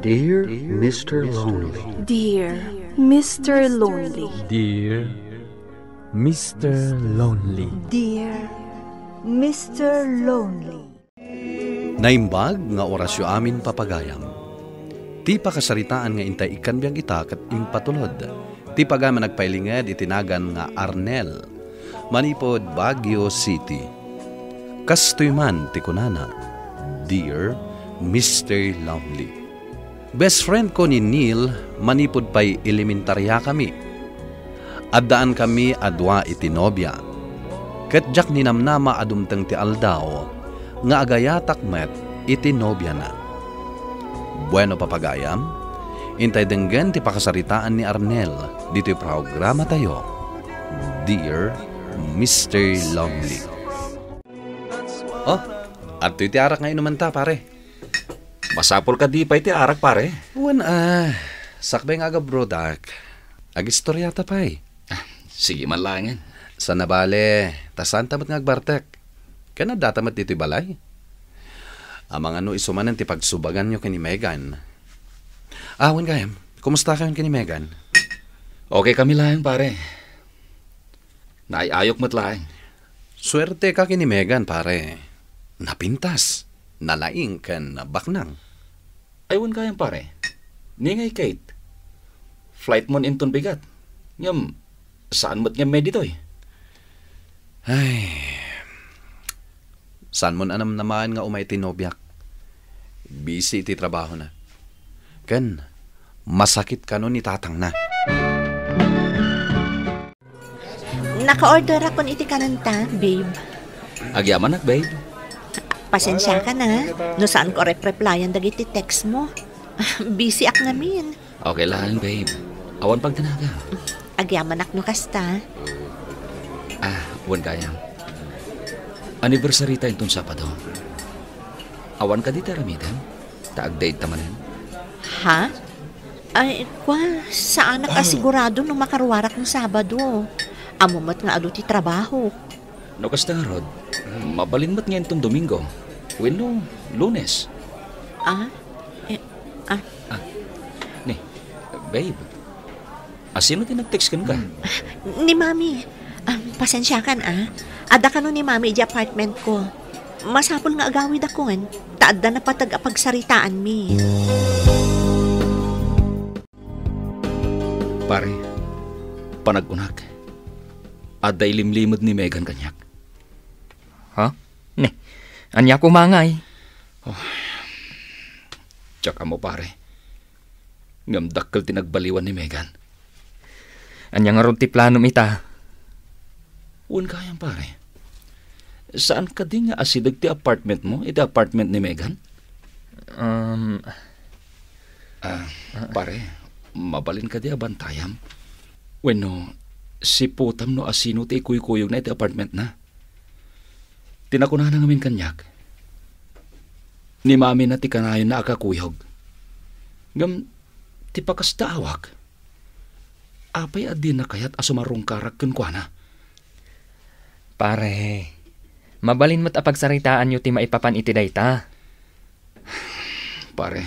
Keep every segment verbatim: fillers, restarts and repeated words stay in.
Dear Mister Lonely. Dear Mister Lonely. Dear Mister Lonely. Dear Mister Lonely. Naimbag nga orasyo amin, papagayam. Ti pakasaritaan nga intay ikkan biag ita ket impatulod ti pagayam a nagpailinged iti nagan nga Arnel, manipud Baguio City. Kastoy man ti kunana, "Dear Mister Lonely." Best friend ko ni Neil manipud pay elementariakami. Addaankami a dua iti nobia. Ket diak ninamnama a dumteng ti aldaw nga agayatak met iti nobiana. Bueno, papagayam, intay denggen ti pakasaritaan ni Arnel ditoy programatayo, Dear Mister Lonely. Oh, adtoy ti arak nga inumanta, pare. Masapul kadi pay ti arak, pare? Wen a, sakbay nga agabrodak, agistoriata pay. Ah, sige man laengen. Saan a bale, ta saanta met nga agbartek. Ken addata met ditoy balay. Amangan no isu manen ti pagsubaganyo ken ni Megan. Ah, wen gayam, kumustakayon ken ni Megan? Okay kami laeng, pare. Naay-ayok met laeng. Suerteka ken ni Megan, pare. Napintas, nalaing, ken baknang. Ay, wen gayam, pare. Ni ngay, Kate? Flight mon inton bigat. Ngem, saan met nga may ditoy? Ay, saan mon a namnamaen nga umay ti nobiak? Busy iti trabahona. Ken, masakit kano ni tatangna. Naka-orderakon iti kanenta, babe. Agyamanak, babe. Pasensiakan, a, no saanko rep-replyan dagiti text mo. Busyak ngamin. Okay lang, babe. Awan pagdanaga. Agyamanak no kasta. Ah, wen gayam. Anniversary ta inton Sabado. Awan kadi ti aramidem? Ta ag-date ta manen? Ha? Ay, kwa, saanak a sigurado no makaruarak no Sabado. Ammom met nga adu ti trabaho. No kasta ngarud, mabalin met nga inton Domingo wenno Lunes. Ah? Eh, ah. Ah, ni, babe, asino ti nag-text kenka? Ni Mami. Ah, pasensiakan, a. Adda kano ni Mami idiay apartment ko. Masapul nga agawidakon, ta adda napateg a pagsaritaanmi. Pare, panagkunak, adda ilimlimed ni Megan kaniak. Ha? Ne, ania koma ngay? Oh, diak ammo, pare. Ngem dakkel ti nagbaliwan ni Megan. Ania ngarud ti planom ita? Wen gayam, pare. Saan kadi nga asideg ti apartment mo iti apartment ni Megan? Um, Ah, pare, mabalin kadi a bantayam? Wenno, siputam no asino ti ikuykuyogna iti apartmentna? Ti nakunana ngamin kaniak, ni Mamina ti kanayonna a kakuyog. Ngem, ti pakasdaawak, apay a dina kayat a sumarungkarak kenkuana? Pare, mabalin met a pagsaritaanyo ti maipapan iti dayta. Pare,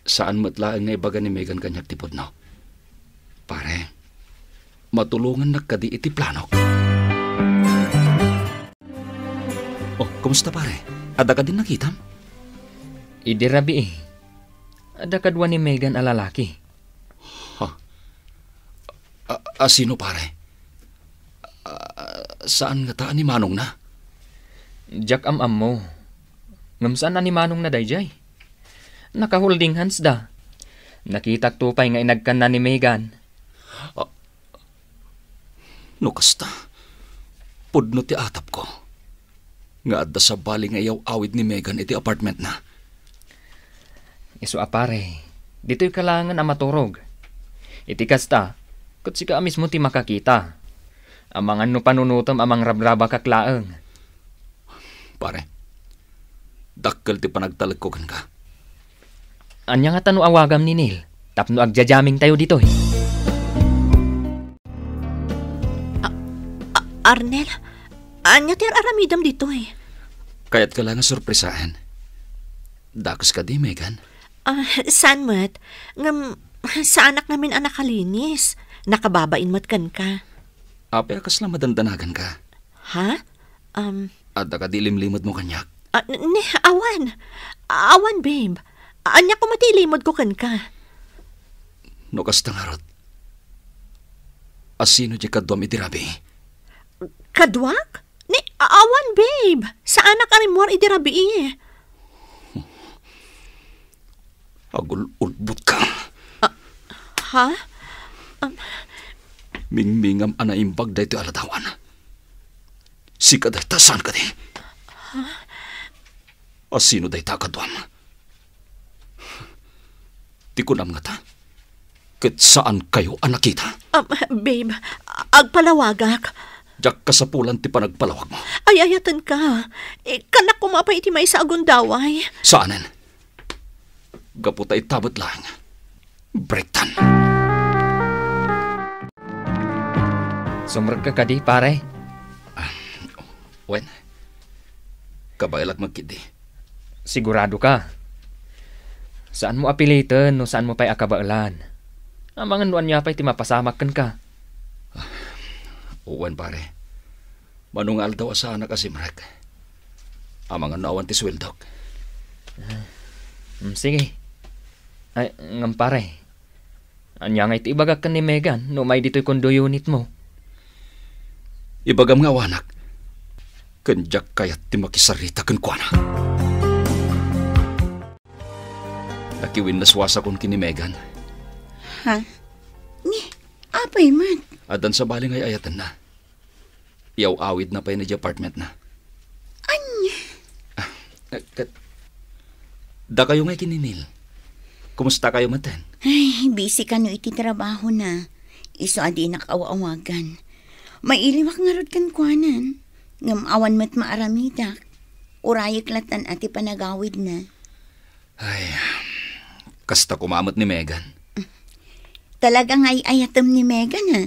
saan met laeng nga ibaga ni Megan kaniak ti pudno. Pare, matulongannak kadi iti planok. Oh, kumusta, pare? Adda kadin nakitam? Idi rabii, adda kadua ni Megan a lalaki. Ha? A, a, sino, pare? A, saan ngata a ni manongna? Diak am-ammo. Ngem saan a ni manongna daydiay. Naka-holding hands da. Nakitakto pay nga inagkanna ni Megan. A, no kasta, pudno ti atapko nga adda sabali nga iyaw-awid ni Megan iti apartmentna. Isu a pare, ditoyka laengen a maturog. Iti kasta, ket sika a mismo ti makakita. Amangan no panunotem a mangrabrabakak laeng. Pare, dakkel ti panagtalekko kenka. Ania ngata no awagam ni Neil tapno agja-jamming tayo ditoy? A-, a-, Arnel, ania ti ar-aramidem ditoy? Kayatka la nga sorpresaen. Dakes kadi, Megan? Ah, saan met? Ngem, saanak ngamin a nakalinis. Nakababain met kenka. Apay a kasla madandanaganka? Ha? Um, Adda kadi ilimlimedmo kaniak? Ah, n-, ni, awan. Awan, babe. Ania koma ti ilimedko kenka? No kasta ngarud, asino diay kaduam idi rabii? Kaduak? Ni, awan, babe. Saanak a rimmuar idi rabii. Agul-ulbodka. Ah, ha? Um, Mingmingam a naimbag daytoy a ladawan. Sika dayta, saan kadi? Asino dayta a kaduam? Ti kunam ngata, ket saankayo a nakita? Um, babe, agpalawagak. Diak kasapulan ti panagpalawagmo. Ay-ayatenka. Ikkannak koma pay iti maysa a gundaway. Saanen? Gapu ta ita met laeng. Breaktan. Sumrekka kadi, pare? Ah, wen, kabaelak met ketdi. Sigurado ka? Saanmo a piliten no saanmo pay a kabaelan. Amangan no ania pay ti mapasamak kenka. Ah, wen, pare. Mano nga aldaw a saanak a simrek. Amangan no awan ti sueldok. Ah, mm, sige. Ay, ngem pare, ania ngay ti ibagak ken ni Megan no umay ditoy condo unitmo? Ibagam nga awanak, ken diak kayat ti makisarita kenkuana. Nakiwinnaswasakon ken ni Megan. Ha? Ni, apay met? Addan sabali nga ay-ayatenna. Iyaw-awidna pay idiay apartmentna. Ania? Ah, eh, ket, dakayo ngay ken ni Neil. Kumustakayo metten? Ay, busy kano iti trabahona. Isu a dinak aw-awagan. Mailiwak ngarud kenkuanan. Ngem awan met maaramidak. Urayek lattan a ti panagawidna. Ay, kasta koma met ni Megan. Talaga nga ay-ayatem ni Megan, a?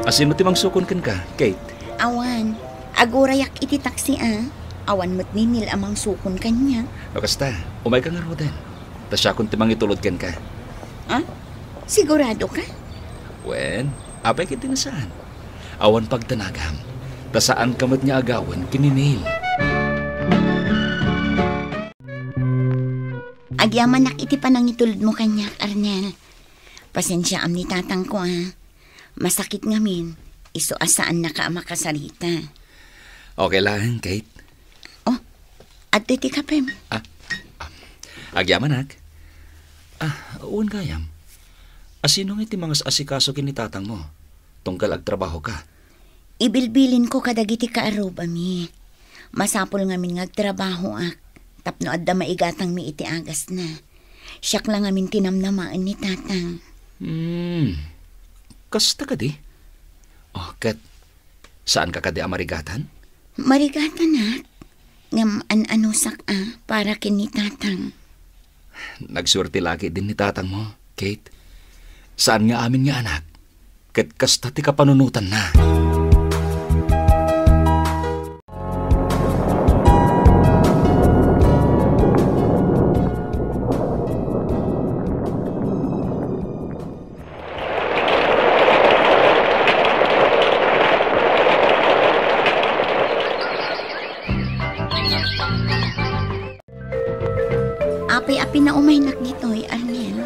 Asino ti mangsukon kenka, Kate? Awan. Agurayak iti taksi, a. Awan met ni Neil a mangsukon kaniak. No kasta, umayka ngaruden. Ta siakon ti mangitulod kenka. A? Sigurado ka? Wen, apay ket ti nasaan? Awan pagdanagam, ta saanka met nga agawen ken ni Neil. Agyamanak iti panangitulodmo kaniak, Arnel. Pasensiaam ni tatangko, a. Masakit ngamin, isu a saannaka a makasarita. Okay laeng, Kate. Oh, adtoy ti kapem. Ah, ah, agyamanak. Ah, wen gayam. Asino ngay ti mangas-asikaso ken ni tatangmo? Tunggal agtrabahoka. Ibilbilinko kadagiti kaarrubami. Masapul ngamin nga agtrabahoak tapno adda maigatangmi iti agasna. Siak la ngamin ti namnamaen ni tatang. Hmm. Kasta kadi? Oh, ket saanka kadi a marigatan? Marigatanak, ngem an-anusak a para ken ni tatang. Nagsuerte la ketdin ni tatangmo, Kate. Saan nga amin nga anak, ket kasta ti kapanunotanna. Apay a pinaumaynak ditoy, Arnel?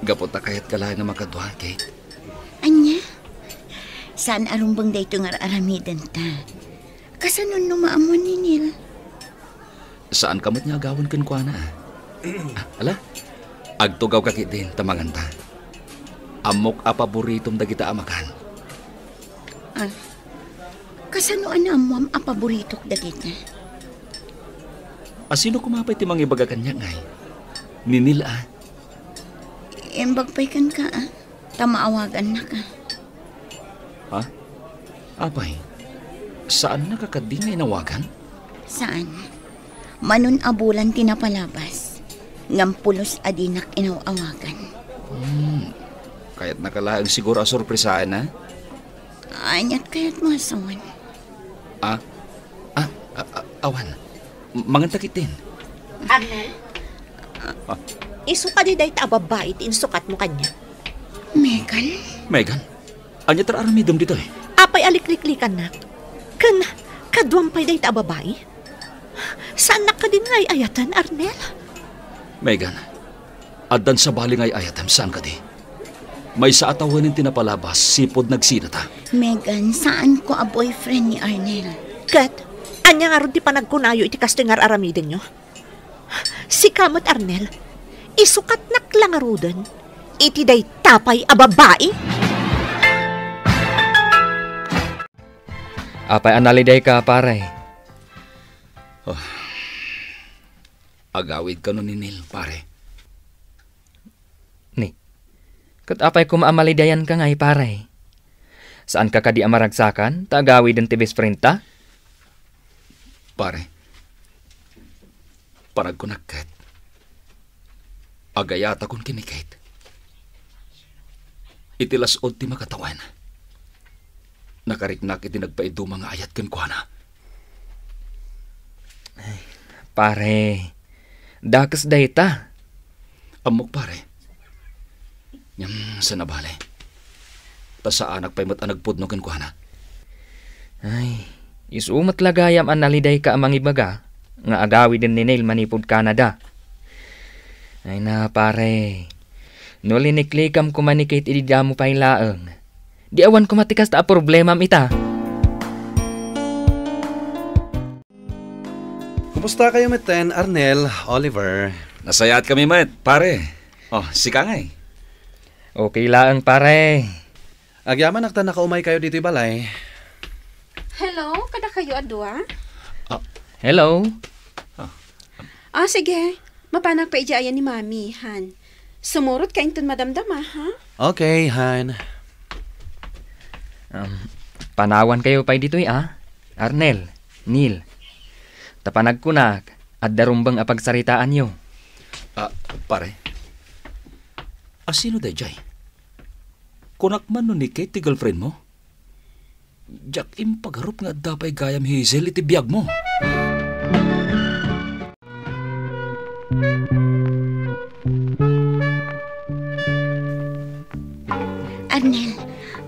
Gapu ta kayatka laeng a makadua, Kate. Ania? Saan a rumbeng daytoy nga ar-aramidenta. Kasano no maammuan ni Neil? Saanka met nga agawen kenkuana, a? Ah, ala, agtugawka ketdin ta manganta. Ammok a paboritom dagita a makan. Ah, kasano a naammuam a paboritok dagita? Asino koma pay ti mangibaga kaniak ngay? Ni Neil, a. Imbag pay kenka, a, ta maawagannaka. Ha? Apay, saannaka kadi nga inawagan? Saan. Manon a bulan ti napalabas, ngem pulos a dinak inaw-awagan. Hmm. Kayatnaka laeng siguro a sorpresaen, a? Aniat kayatmo a sawen? Ah? Ah, ah, ah, awan. Manganta ketdin. Arnel? Ah. Isu kadi dayta a babbai ti insukatmo kaniak? Megan? Megan, ania ti ar-aramidem ditoy? Apay a likliklikannak? Ken kaduam pay dayta a babbai? Saannak kadin nga ay-ayaten, Arnel? Megan, addan sabali nga ay-ayatem, saan kadi? Maysa a tawenen ti napalabas, sipud nagsinata. Megan, saanko a boyfriend ni Arnel. Ket, ania ngarud ti panagkunayo iti kastoy nga ar-aramidenyo? Sika met, Arnel, isukatnak la ngaruden iti dayta pay a babbai? Apay a nalidayka, pare? Oh. Agawid kano ni Neil, pare? Ni, ket apay koma a malidayanka ngay, pare? Saanka kadi a maragsakan ta agawiden ti best friendta? Pare, panagkunak ket, agayatakon ken ni Kate. Iti las-ud ti makatawen, nakariknak iti nagpaiduma nga ayat kenkuana. Ay, pare, dakes dayta. Ammok, pare. Ngem, saan a bale. Ta saanak pay met a nagpudno kenkuana. Ay, isu met la gayam a nalidayka a mangibaga nga agawiden ni Neil manipud Canada. Ay na, pare. No liniklikam koma ni Kate idi damo pay laeng, di awan koma ti kasta a problemam ita. Kumusta kayo metten, Arnel, Oliver? Nasayaat kami met, pare. Oh, sika ngay? Okay laeng, pare. Agyamanak ta nakaumay kayo ditoy balay. Hello, kadakayo a dua? Ah. Hello. Ah. Ah, sige. Mapanak pay idiay ayan ni Mami, han. Sumurot ka inton madamdama, ha? Okay, han. Um, panawan kayo pay ditoy, ah. Arnel, Neil. Ta panagkunak, adda rumbeng a pagsaritaanyo. Ah, pare. A sino daydiay? Kunak man no ni Kate ti girlfriend mo? Diak impagarup nga adda pay gayam Hazel iti biag mo. Arnel,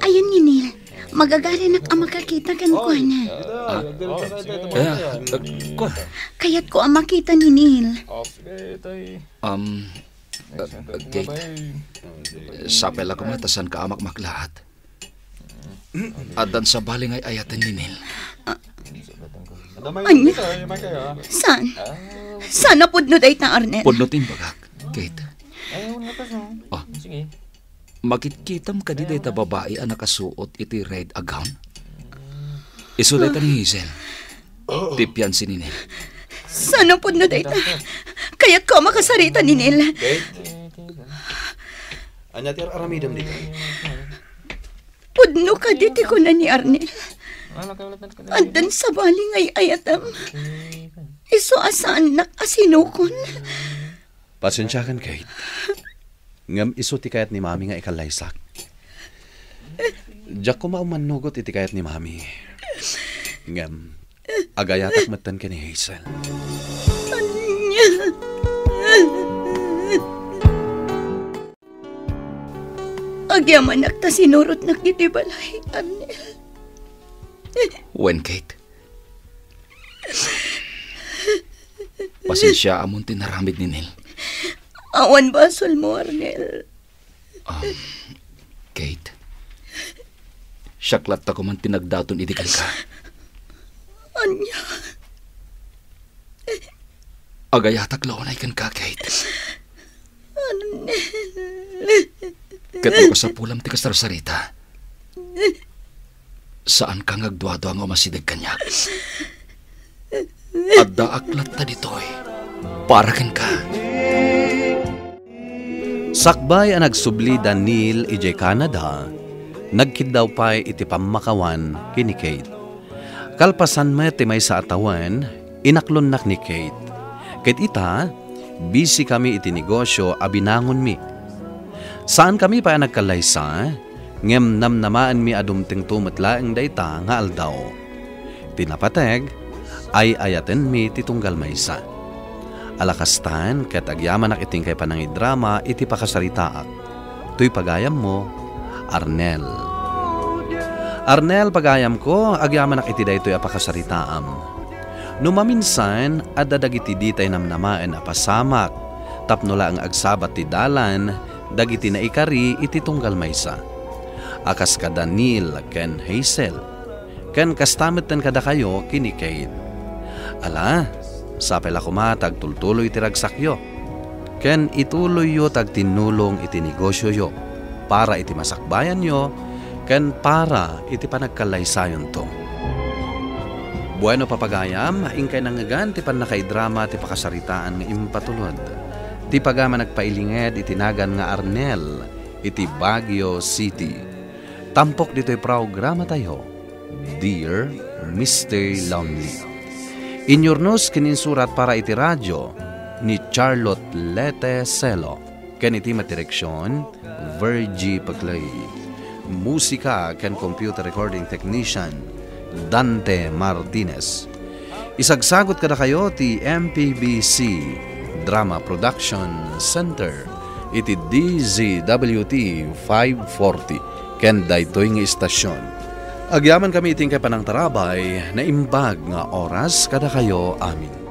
ayan ni Neil. Magagaranak a makakita kenkuana. Ah, kaya, ah, kwa? Kayatko a makita ni Neil. Um, ah, ah, Kate, sapay la koma ta saanka a makmaklaat. Addan sabali nga ay-ayaten ni Neil. Ania? Saan? Saan a pudno dayta, Arnel? Pudno ti imbagak, Kate. Oh. Makitkitam kadi dayta babai a nakasuot iti red a gown? Isu dayta ni Hazel, ti fiancé ni Neil. Saan a pudno dayta? Kayatko a makasarita ni Neil. Ania ti ar-aramidem dita? Pudno kadi ti kuna ni Arnel. Addan sabali nga ay-ayatem. Isu a saannak a sinukon. Pasensiakan, Kate. Ngem isu ti kayat ni Mami nga ikallaysak. Diak koma umannugot iti kayat ni Mami. Ngem, agayatak metten ken ni Hazel. Ania? Agyamanak ta sinurotnak ditoy balay, Arnel. Wen, Kate. Pasensiaamon ti naramid ni Neil. Awan basolmo, Arnel. Um, Kate, siak latta koman ti nagdaton idi kenka. Ania? Agayatak la unay kenka, Kate. Arnel. Ket no kasapulam ti kasarsarita, saanka nga agduadua nga umasideg kaniak. Addaak latta ditoy para kenka. Sakbay a nagsubli da Neil idiay Canada, nagkiddaw pay iti pammakawan ken ni Kate. Kalpasan met ti maysa a tawen, inaklonnak ni Kate. Ket ita, busy kami iti negosio a binangonmi. Saankami pay a nagkallaysa, ngem namnamaenmi a dumtengto met laeng dayta nga aldaw. Ti napateg, Ay-ayatenmi ti tunggal maysa. Ala kastan, ket agyamanak iti inkay panangidrama iti pakasaritaak. Toy pagayammo, Arnel. Arnel, pagayamko, agyamanak iti daytoy a pakasaritaam. No maminsan, adda dagiti ditay namnamaen a pasamak tapno laeng agsabat ti dalan dagiti naikari iti tunggal maysa, a kas kada Neil ken Hazel. Ken kasta metten kadakayo ken ni Kate. Ala, sapay la koma ta agtultuloy ti ragsakyo, ken ituloyyo ti agtinnulong iti negosioyo para iti masakbayanyo ken para iti panagkallaysayonto. Bueno, papagayam, inkay nangngegan ti pannakaidrama ti pakasaritaan nga impatulod. Ti pagayam a nagpailinged iti nagan nga Arnel iti Baguio City. Tampok ditoy programatayo, Dear Mister Lonely. Inyurnos ken insurat para iti radio ni Charlotte Lete Celo, ken iti madireksion, Virgie Paclay. Musika ken computer recording technician, Dante Martinez. Isagsagut kadakayo ti M P B C Drama Production Center iti D Z W T five forty ken daytoy nga istasyon. Agyamankami iti inkay panangtarabay, naimbag nga oras kadakayo amin.